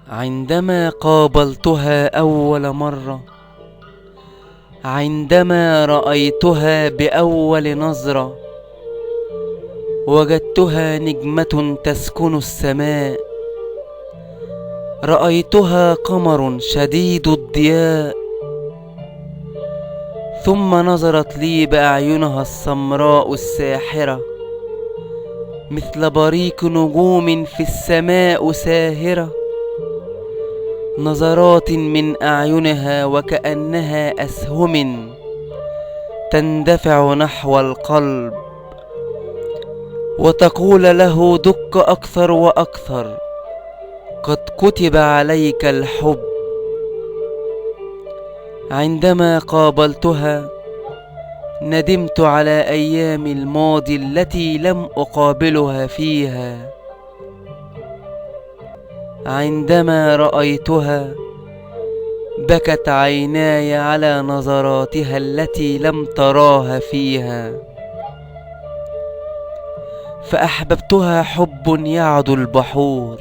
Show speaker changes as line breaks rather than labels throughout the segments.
عندما قابلتها أول مرة، عندما رأيتها بأول نظرة، وجدتها نجمة تسكن السماء، رأيتها قمر شديد الضياء، ثم نظرت لي بأعينها السمراء الساحرة مثل بريق نجوم في السماء ساهرة، نظرات من أعينها وكأنها أسهم تندفع نحو القلب وتقول له دق أكثر وأكثر، قد كتب عليك الحب. عندما قابلتها ندمت على أيام الماضي التي لم أقابلها فيها. عندما رأيتها بكت عيناي على نظراتها التي لم تراها فيها، فأحببتها حب يعدو البحور،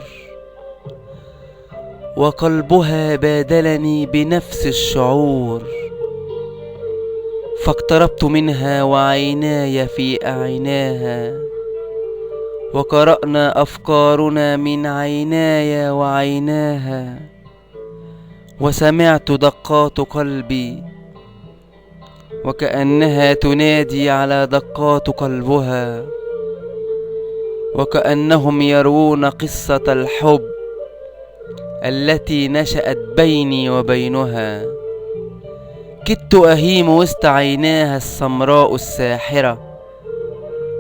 وقلبها بادلني بنفس الشعور، فاقتربت منها وعيناي في أعيناها، وقرأنا أفكارنا من عيناي وعيناها، وسمعت دقات قلبي وكأنها تنادي على دقات قلبها، وكأنهم يروون قصة الحب التي نشأت بيني وبينها. كدت أهيم وسط عيناها السمراء الساحرة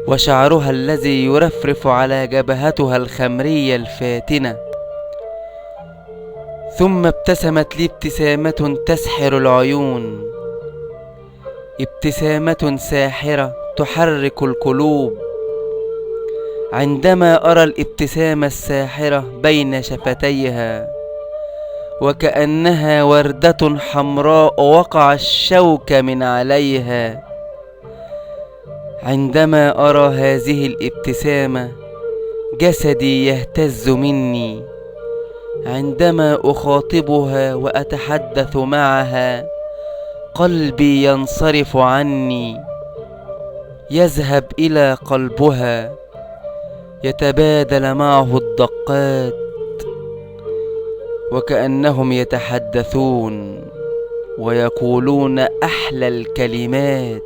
وشعرها الذي يرفرف على جبهتها الخمرية الفاتنة، ثم ابتسمت لي ابتسامة تسحر العيون، ابتسامة ساحرة تحرك القلوب. عندما أرى الابتسامة الساحرة بين شفتيها وكأنها وردة حمراء وقع الشوك من عليها، عندما أرى هذه الابتسامة جسدي يهتز مني. عندما أخاطبها وأتحدث معها قلبي ينصرف عني، يذهب إلى قلبها، يتبادل معه الدقات وكأنهم يتحدثون ويقولون أحلى الكلمات.